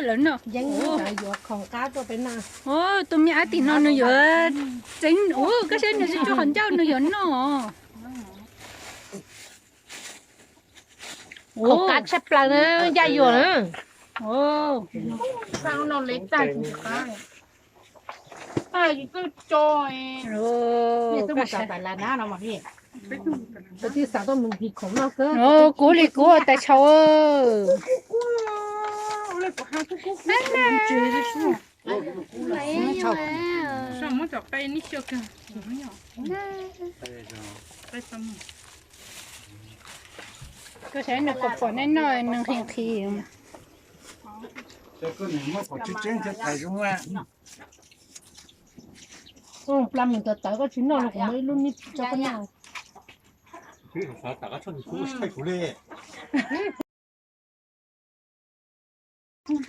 Lawv noj. Tus me ab tim no nws yuav tseev, ua koj saib nws tsuj qhov ncauj nws yuav noj. Qhov qab tshaj plaws na, yaj yuam na. Kuv li kuv tais tshau. Koj saib nws pom pom neb noj nws nqhis nqhis. Pla mus tawv tawv koj tsis noj los kuv muab ib lub nij tso koj noj.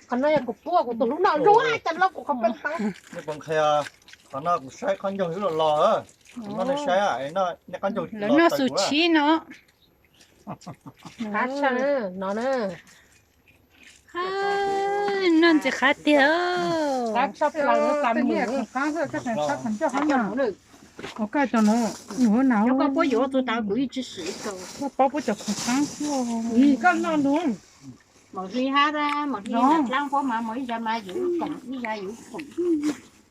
Qhov no yog kuv puab kuv tus hlub noj zoo cas los kuv qhov peb tau. Nej puas nqhis? Qhov no kuv saib qhov ncauj hlub los los. Noj nej saib, nej qhov ncauj lawv noj xus tshib no. Qab tshaj no na. Noj ntxim qab tiag. Koj puab yuav tus tau kuv ib tsis sim. Koj paub puab cov khoom qab xwb. Koj noj nws. Mos hli hab, mos hli dlaab puab mas mos ib zag mas yus koom ib zag yus koom.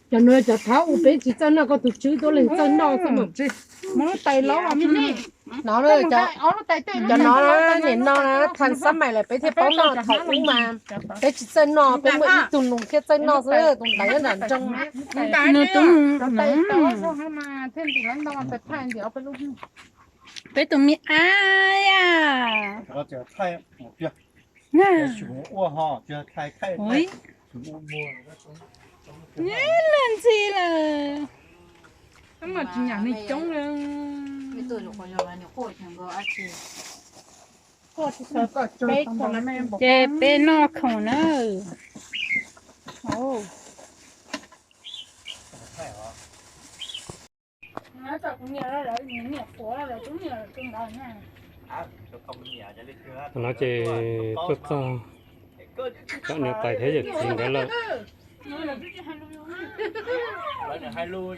Cov no cov thaub u peb tsis txawj noj, koj tus tswb tuab leeg txawj noj xwb mas. Muab lub tais laub no, cov no nim no na thav xab mais lawm peb thiaj paub noj, thaum ub mas peb tsis txawj noj, peb muaj ib tug nus thiaj txawj noj xwb, tus ntawd nyob nram nroog. Nws tus, peb tus me ab yaj. Ua, lawm ntxhi lawm. Tsis nyam neeg coob li. Ces peb noj khoom na. No ces tuaj txog tom niam tais thiab yawm txiv nkawd lawm.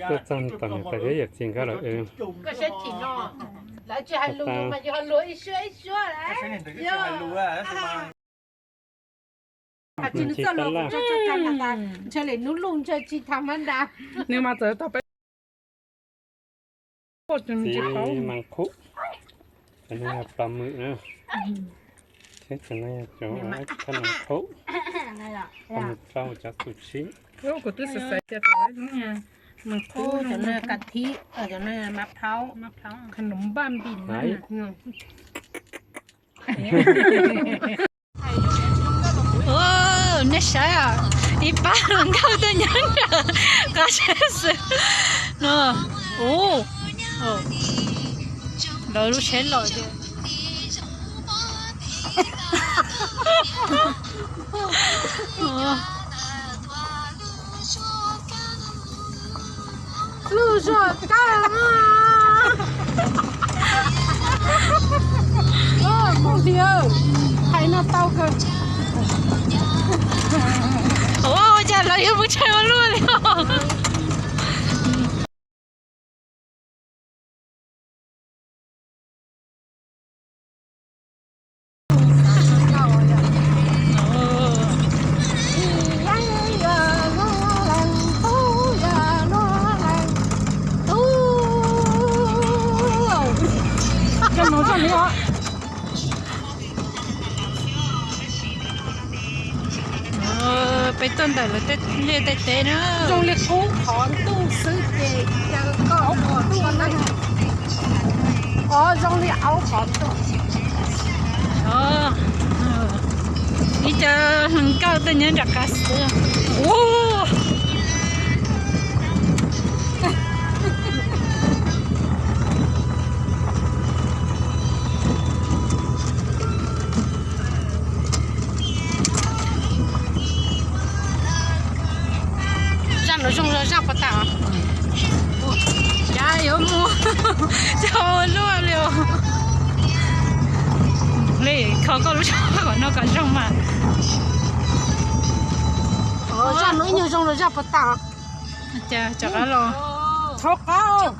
Tuaj txog tom niam tais thiab yawm txiv nkawd lawm. Ntshe lwm nub luj ntshe tsis tham mab da. Nws mas txawm tau peb. Txiv mas qhub, cov no yog pla mws na, thiab cov no yog cov thaj nws qhub, pla mws rau cov xus tshib. Kuv twb xav xav tias cov no yog kas thib, cov no yog mab phaub, khas num npaj npis na. Nej saib, ib pab hluas nkauj tuaj nyob nram qab tsheb xwb no. Lawv lub tsheb los tiag. Lub zuag kawg mas. Mus li, hais no tau kawg. Ua cas lawv yuav mus tshais ua luaj li os. Peb tuaj ntawm lawv tej liaj tej teb na. Zoo li qub qhov ntuj xwb ces caw koj ua tuaj na. Zoo li aub qhov ntuj. Ib co hluas nkauj tuaj nyob nram qab xwb. Zaj no zoo zaj puas tas. Cas yuav mus cog luaj li os. Li kho koj lub zog kom noj kom zoo mas. Zaj no ib nyuag zoo rau zaj puas tag? Cas rov qab los. Thov qab.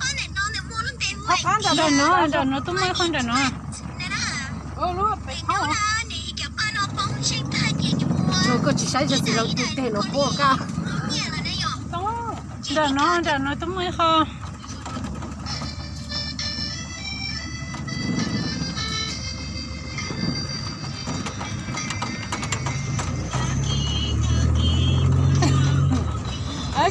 Thov qab nram no, nram no twb muaj ib qho nram no. Koj tsis saib tsis los tus teg no puas kaj. Nram no, nram no twb muaj ib qho.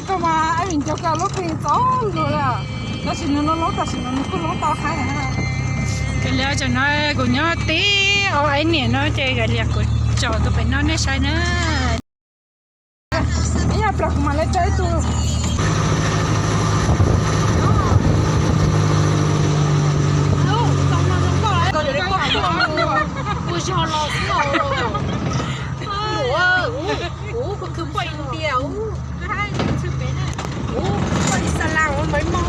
Koj mas ab vim nco koj lub pheej txaus luag lawm. Tab sis nws loob loob tam sim no nws kuj loob tau haib. Kav liam, tam no kuv nyob tib ob aib niam no ces kav liam kuv tso tuaj pem no nej saib na. Ib yam plam kuv mam li tso ib tug. Ua zog los xwb os. Ua, ua, kuv khwv poj ib tiag, ua, ua, poj ib xa las ua npawg mog.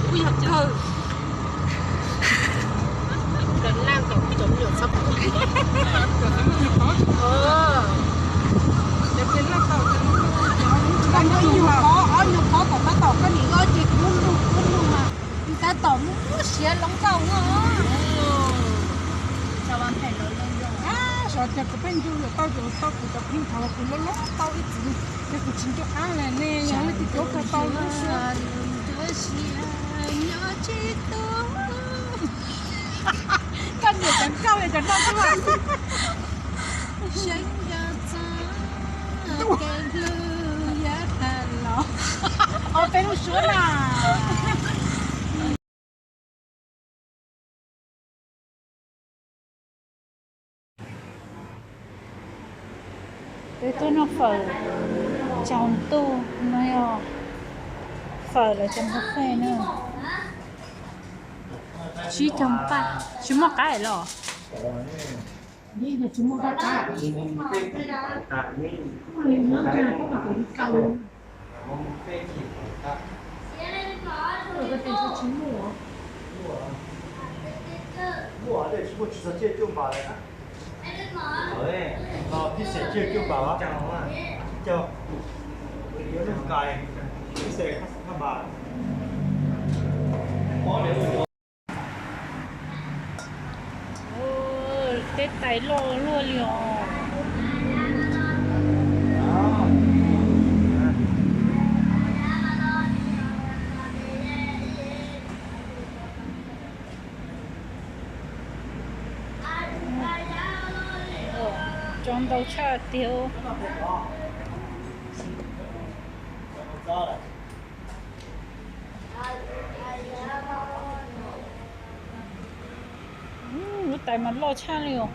Ua yog kawg. Ob nyuag pov tom tab tom koj niam loj ces kuv lub lug kuv lub lug mas tab tom muab siav loob tau. Xyov tias kuv pheej ncu yuav tau yuav tau kuv cov pheej thaum kuv loj loj tau ib txwm ces kuv tsis nco qab li ne, yog leej twg cov kawg tau lub suab. Koj niam cov nkauj li cov noj xwb. Ob peb lub suab na. Peb tuaj noj fawm tsaus ntuj no yog fawm los cov npua fej na. Tsib caug paj, tsis muaj qaib los? Tsis muaj qaib. Tej tais loj luaj li os. Cov ntau tshaj tiag. Lub tais mas loj tshaj li os.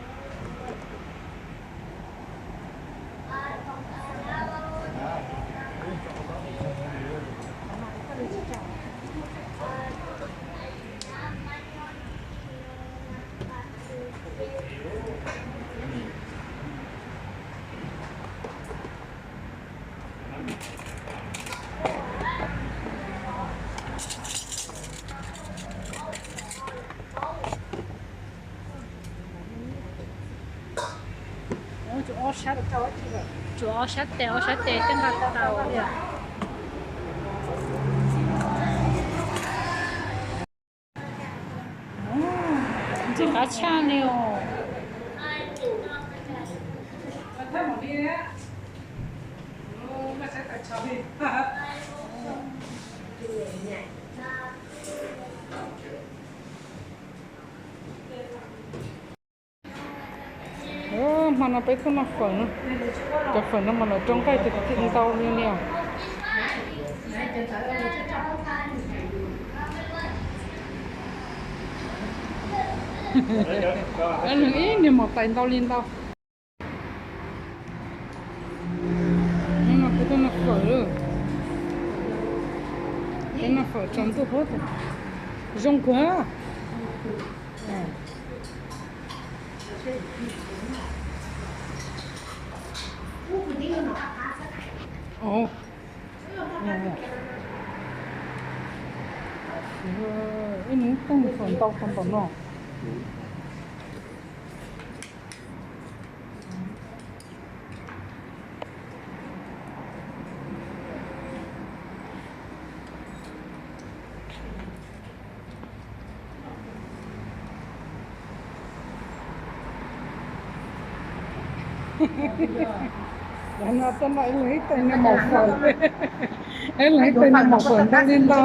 Tsuas ob sab tes, ob sab tes twb nqa tau li. Ntxim qab tshaj li os. Hmo no peb tuaj noj fawm no, cov fawm no mas lawv rau nqaij ntau li os. Ib niag maum tais ntau li ntau. Hnub no kuv tuaj noj fawm, tuaj noj fawm tsaus ntuj hab, zoo kawg. Ib nws teeg fawm ntau tau npaum no. Cov no tuaj noj ib leeg ib teeg niag maum fawm. Ib leeg ib teeg niag maum fawm ntau li ntau.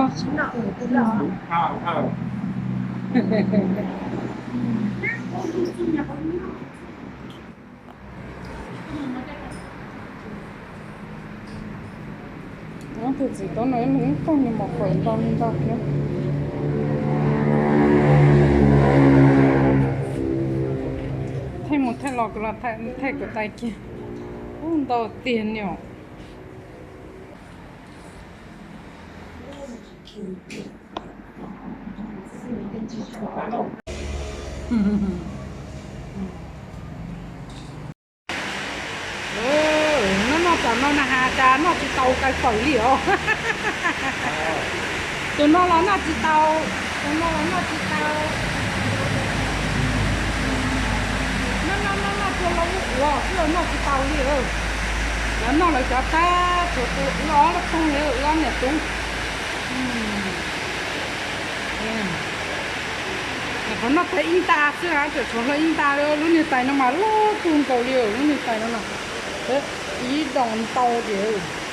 Ob tug txiv tub no ib leeg ib teeg niag maum fawm ntau li ntau thiab. Thaij mus thaij los kuv los thaij kuv tais kiag. Ub, ntau tiag niam. Noj noj tsam no na has cas noj tsis tau kawg fawm li os. Tus no los noj tsis tau, tus no los noj tsis tau. Noj noj noj noj tsuag loo ua xwb los noj tsis tau li. Lawv noj lawv cov tag, tshuav tus wb ob leeg thooj li wb ob niam tub. Qhov noj tag ib nta xwb na, tseem tshuav hlo ib nta. Lub niag tais no mas loj kawg nkaus li, lub niag tais no no. Ib doos ntau ces